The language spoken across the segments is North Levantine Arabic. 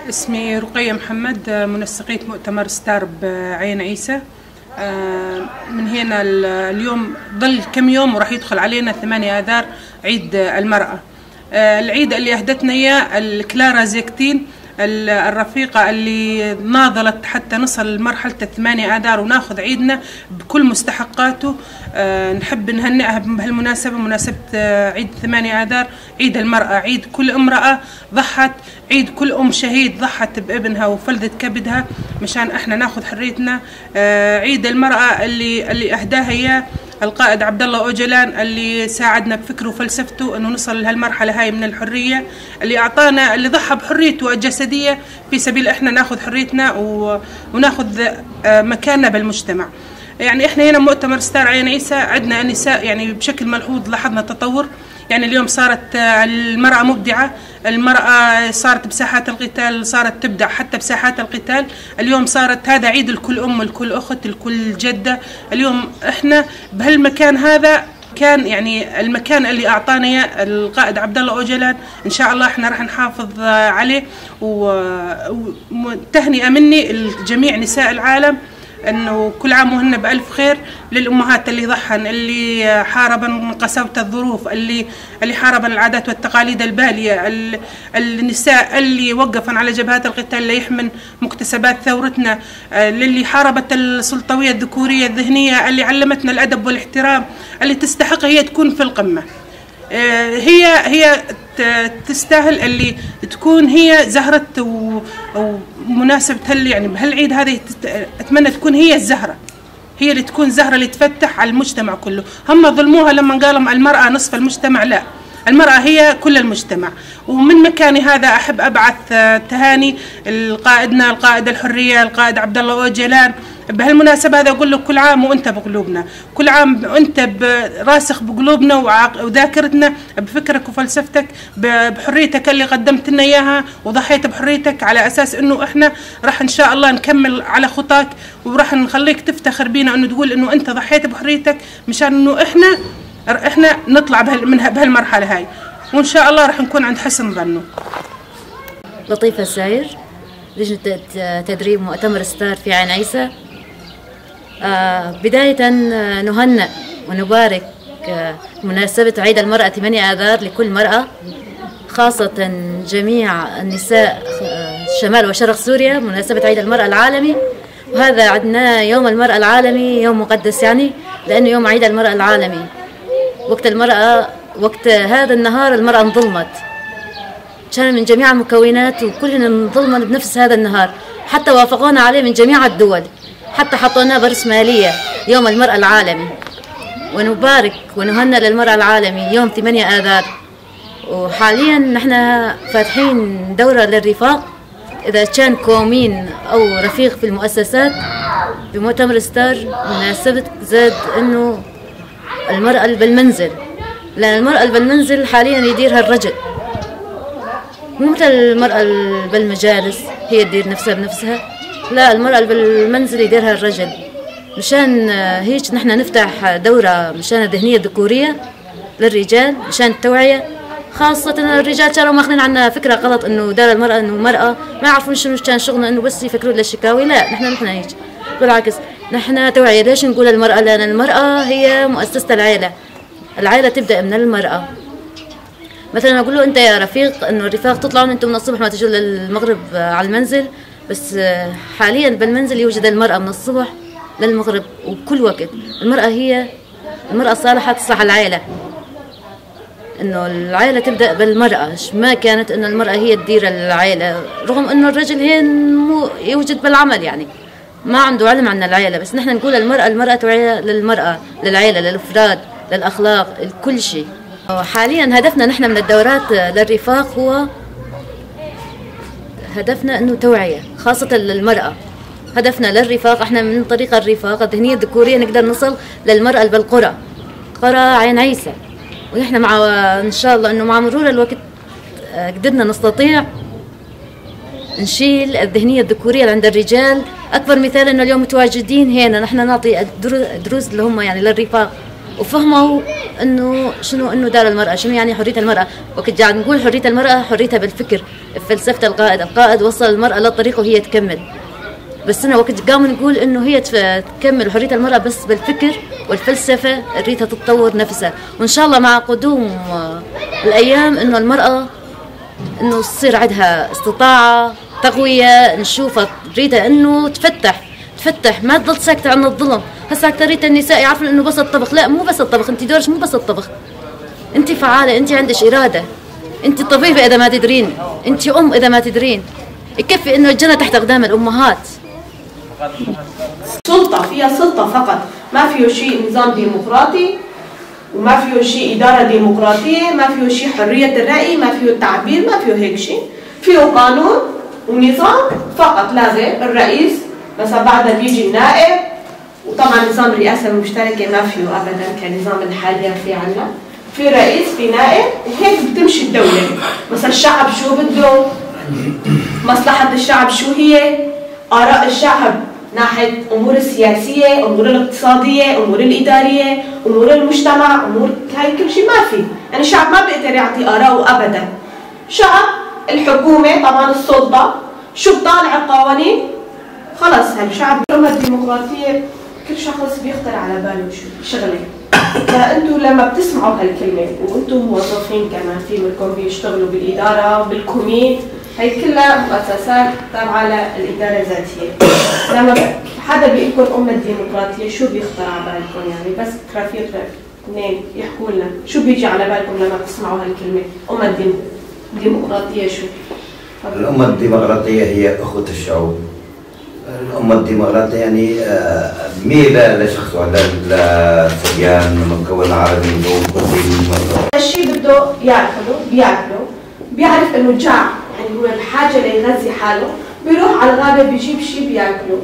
اسمي رقية محمد، منسقية مؤتمر ستار بعين عيسى. من هنا اليوم ضل كم يوم وراح يدخل علينا 8 آذار عيد المرأة، العيد اللي أهدتنا إياه الكلارا زيكتين، الرفيقة اللي ناضلت حتى نصل لمرحلة 8 آذار وناخذ عيدنا بكل مستحقاته. نحب نهنئها بهالمناسبة، مناسبة عيد 8 آذار، عيد المرأة، عيد كل امرأة ضحت، عيد كل أم شهيد ضحت بابنها وفلذت كبدها مشان احنا ناخذ حريتنا. عيد المرأة اللي أهداها إياه القائد عبد الله أوجلان، اللي ساعدنا بفكره وفلسفته انه نصل لهالمرحله هاي من الحرية، اللي اعطانا، اللي ضحى بحريته الجسدية في سبيل احنا ناخذ حريتنا وناخذ مكاننا بالمجتمع. يعني احنا هنا مؤتمر ستار عين عيسى عندنا النساء يعني بشكل ملحوظ لاحظنا تطور. يعني اليوم صارت المرأة مبدعة، المرأة صارت بساحات القتال، صارت تبدع حتى بساحات القتال. اليوم صارت هذا عيد لكل أم، لكل أخت، لكل جدة. اليوم احنا بهالمكان هذا كان يعني المكان اللي أعطانا إياه القائد عبد الله أوجلان، إن شاء الله احنا راح نحافظ عليه. وتهنئة مني لجميع نساء العالم انه كل عام وهن بالف خير، للامهات اللي ضحن، اللي حاربن قساوه الظروف، اللي حاربن العادات والتقاليد الباليه، النساء اللي وقفن على جبهات القتال ليحمن مكتسبات ثورتنا، للي حاربت السلطويه الذكورية الذهنية، اللي علمتنا الادب والاحترام، اللي تستحق هي تكون في القمه. هي تستاهل اللي تكون هي زهرة ومناسبة هل يعني بهالعيد هذه أتمنى تكون هي الزهرة، هي اللي تكون زهرة اللي تفتح على المجتمع كله. هم ظلموها لما قالوا المرأة نصف المجتمع، لا، المرأة هي كل المجتمع. ومن مكاني هذا أحب أبعث تهاني لقائدنا القائد الحرية القائد عبد الله أوجلان بهالمناسبة هذا، أقول له كل عام وأنت بقلوبنا، كل عام وأنت راسخ بقلوبنا وذاكرتنا بفكرك وفلسفتك، بحريتك اللي قدمت لنا إياها وضحيت بحريتك على أساس إنه إحنا راح إن شاء الله نكمل على خطاك، وراح نخليك تفتخر بينا إنه تقول إنه أنت ضحيت بحريتك مشان إنه إحنا نطلع من بهالمرحلة هاي، وإن شاء الله راح نكون عند حسن ظنه. لطيفة الساير، لجنة تدريب مؤتمر ستار في عين عيسى. بداية نهنئ ونبارك مناسبة عيد المرأة 8 آذار لكل مرأة، خاصة جميع النساء شمال وشرق سوريا، مناسبة عيد المرأة العالمي. وهذا عندنا يوم المرأة العالمي يوم مقدس، يعني لأنه يوم عيد المرأة العالمي. وقت المرأة، وقت هذا النهار المرأة انظلمت، كان من جميع المكونات وكلنا انظلمنا بنفس هذا النهار، حتى وافقونا عليه من جميع الدول، حتى حطونا برسمالية يوم المرأة العالمي. ونبارك ونهنئ للمرأة العالمي يوم 8 آذار. وحاليا نحن فاتحين دورة للرفاق، إذا كان كومين أو رفيق في المؤسسات بمؤتمر ستار، مناسبة زاد إنه المرأة بالمنزل، لأن المرأة بالمنزل حاليا يديرها الرجل، مو مثل المرأة بالمجالس هي تدير نفسها بنفسها، لا، المرأة بالمنزل يديرها الرجل. مشان هيك نحن نفتح دورة مشان الذهنية الذكورية للرجال، مشان التوعية، خاصة الرجال كانوا ماخذين عنا فكرة غلط إنه دار المرأة إنه مرأة، ما يعرفون شنو كان شغلنا، إنه بس يفكرون للشكاوي. لا، نحن هيك بالعكس، نحن توعية. ليش نقول المرأة؟ لأن المرأة هي مؤسسة العائلة، العائلة تبدأ من المرأة. مثلا أقول له أنت يا رفيق إنه الرفاق تطلعون أنتم من الصبح ما تجوا للمغرب على المنزل، بس حاليا بالمنزل يوجد المرأة من الصبح للمغرب وبكل وقت. المرأة هي المرأة الصالحة تصلح العائلة، إنه العائلة تبدأ بالمرأة، ما كانت إنه المرأة هي تدير العائلة، رغم إنه الرجل هين مو يوجد بالعمل، يعني ما عنده علم عن العائلة، بس نحن نقول المرأة، المرأة توعية للمرأة، للعائلة، للأفراد، للأخلاق، لكل شيء. حاليا هدفنا نحن من الدورات للرفاق هو هدفنا إنه توعية خاصة للمرأة. هدفنا للرفاق احنا من طريق الرفاق الذهنية الذكورية نقدر نصل للمرأة بالقرى، قرى عين عيسى. ونحن مع ان شاء الله انه مع مرور الوقت قدرنا نستطيع نشيل الذهنية الذكورية اللي عند الرجال. أكبر مثال إنه اليوم متواجدين هنا نحن نعطي دروس اللي هم يعني للرفاق، وفهموا انه شنو انه دار المرأة، شنو يعني حرية المرأة. وقت قاعد نقول حرية المرأة، حريتها بالفكر، بفلسفة القائد، القائد وصل المرأة للطريق وهي تكمل. بس أنا وقت قام نقول انه هي تكمل حرية المرأة بس بالفكر والفلسفة، ريتها تتطور نفسها. وان شاء الله مع قدوم الايام انه المرأة انه تصير عندها استطاعة، تقوية، نشوفها ريتها انه تفتح، ما تضل ساكتة عن الظلم. هسه أكثرية النساء يعرفون انه بس الطبخ، لا مو بس الطبخ، انت دورك مو بس الطبخ، انت فعالة، انت عندك إرادة، انت طبيبة إذا ما تدرين، انت أم إذا ما تدرين. يكفي انه الجنة تحت أقدام الأمهات. سلطة، فيها سلطة فقط، ما فيه شيء نظام ديمقراطي، وما فيه شيء إدارة ديمقراطية، ما فيه شيء حرية الرأي، ما فيه التعبير، ما فيه هيك شيء. فيه قانون ونظام فقط لا غير. الرئيس مثلا بعدها بيجي النائب، وطبعا نظام الرئاسة المشتركة ما فيه أبدا كنظام الحالي في عنا. في رئيس، في نائب، وهيك بتمشي الدولة. مثلا الشعب شو بده، مصلحة الشعب شو هي، آراء الشعب ناحية أمور السياسية، أمور الاقتصادية، أمور الإدارية، أمور المجتمع، أمور هاي كل شيء ما في. يعني الشعب ما بيقدر يعطي آراءه أبدا. شعب، الحكومة طبعا السلطة شو بطالع القوانين، خلص هالشعب. الأمة الديمقراطية كل شخص بيخطر على باله شو شغلة. فأنتوا لما بتسمعوا هالكلمة، وأنتم موظفين كمان في منكم بيشتغلوا بالإدارة بالكومين، هي كلها مؤسسات تابعة للإدارة الذاتية. لما حدا بيقول لكم أمة ديمقراطية شو بيخطر على بالكم؟ يعني بس رفيق اثنين يحكوا لنا شو بيجي على بالكم لما بتسمعوا هالكلمة أمة ديمقراطية شو؟ الأمة الديمقراطية هي أخوة الشعوب. الأمة الديمقراطية يعني ميلة لشخص ولا لسريان، مكون عربي، مكون كردي. الشيء بده ياكله بياكله، بيعرف إنه جاع، يعني هو بحاجة ليغذي حاله، بيروح على الغابة بيجيب شيء بياكله.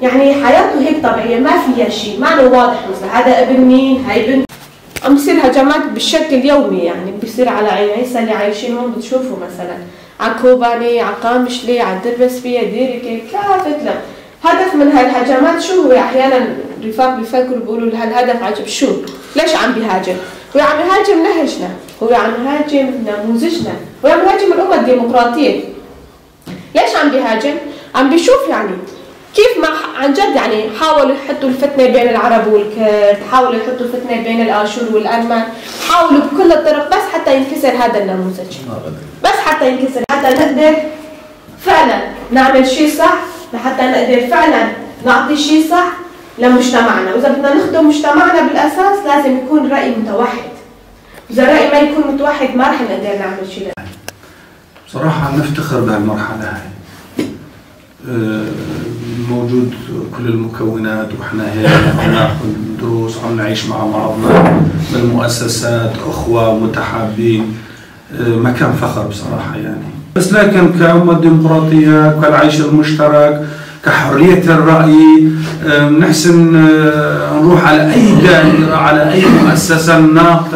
يعني حياته هيك طبيعية، ما فيها شيء، ما له واضح مثلا هذا ابن مين، هاي بنت. عم بصير هجمات بالشكل اليومي، يعني بصير على عين عيسى اللي عايشين هون، بتشوفوا مثلا على كوباني، على قامشلي، على دربسفية، ديريكي، كافة. لا هدف من هالهجمات شو هو؟ احيانا الرفاق بيفكروا بيقولوا هالهدف عجب، شو؟ ليش عم بيهاجم؟ هو عم يهاجم نهجنا، هو عم يهاجم نموذجنا، هو عم يهاجم الأمة الديمقراطية. ليش عم بيهاجم؟ عم بيشوف يعني كيف ما عن جد يعني حاولوا يحطوا الفتنة بين العرب والكرد، حاولوا يحطوا الفتنة بين الآشور والأرمن، حاولوا بكل الطرق بس حتى ينكسر هذا النموذج، بس حتى ينكسر، حتى نقدر فعلا نعمل شيء صح، لحتى نقدر فعلا نعطي شيء صح لمجتمعنا. وإذا بدنا نخدم مجتمعنا بالأساس لازم يكون رأي متوحد، إذا الرأي ما يكون متوحد ما رح نقدر نعمل شيء. بصراحة نفتخر بهالمرحلة هاي، موجود كل المكونات، واحنا هيك عم ناخذ دروس، عم نعيش مع بعضنا بالمؤسسات، اخوه متحابين، مكان فخر بصراحه يعني. بس لكن كأمة ديمقراطية، كالعيش المشترك، كحرية الرأي، نحسن نروح على أي دائرة، على أي مؤسسة نناقش.